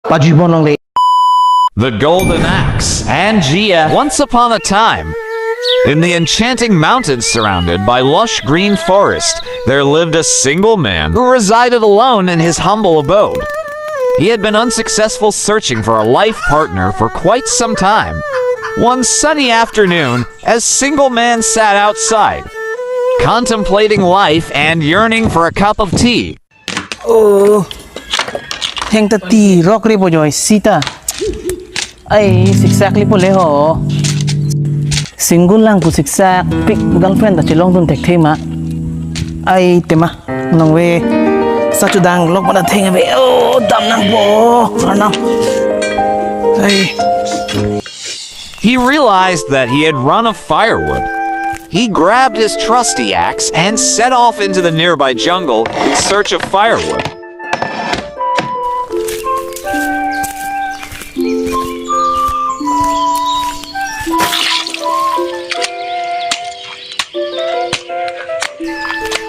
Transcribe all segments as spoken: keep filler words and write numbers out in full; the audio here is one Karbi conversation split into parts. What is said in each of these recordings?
Pajibon longle. The Golden Axe and Jia. Once upon a time, in the enchanting mountains surrounded by lush green forest, there lived a single man who resided alone in his humble abode. He had been unsuccessful searching for a life partner for quite some time. One sunny afternoon, as single man sat outside, contemplating life and yearning for a cup of tea. Oh, heng ta tirok re po joi sita. Ai, siksak li po le ho. Single lang pu siksak, pik girlfriend ta chelongdun thekthe ma. Ai, tema, nang ve. Sa chudang lok mana theng ve. Oh, dam nangpo. Arnam. Ai. He realized that he had run of firewood. He grabbed his trusty axe and set off into the nearby jungle in search of firewood.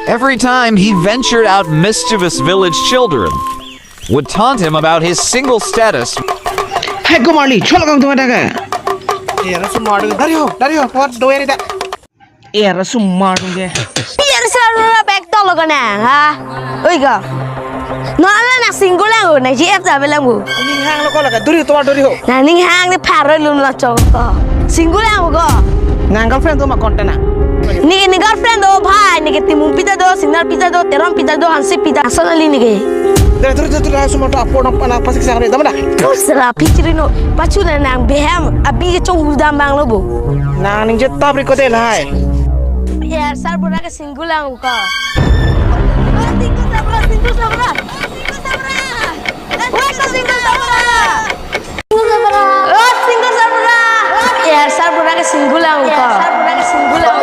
Every time he ventured out, mischievous village children would taunt him about his single status. Hai, Kumar li, cholo kang tunga daga. Era sumar dari ho, dari ho, what do eri da. Era sumar tunga. Pier sa rura bag tolo kana, ha? Oi ga. No, ala na single lang, na G F ta belang bu. Ning hang lo ko laga, duri ho, tomar duri ho. Na ning hang ni pharo lum lo chong ko. Single lang ko. Nang girlfriend do ma content na. Neke, neke girlfriend do bhai, neke Timung pi ta do, Singnar pi ta do, Teron pi ta do, Hanse pi ta. Asal ali neke. Duri, duri, duri, duri, sumar to apor nang panang pasik sang re, dam na. Kusra pichri no, pachu na nang behem, abi ke chong udam bang lo bu. Nang ning je tap ri ko de lai. Era sarbura ke single lang ko. Single sabra, single sabra. Single sabra. Wah, ko single sabra. Oh, single sabra. Era sarbura ke single lang ko. Era sarbura ke single lang.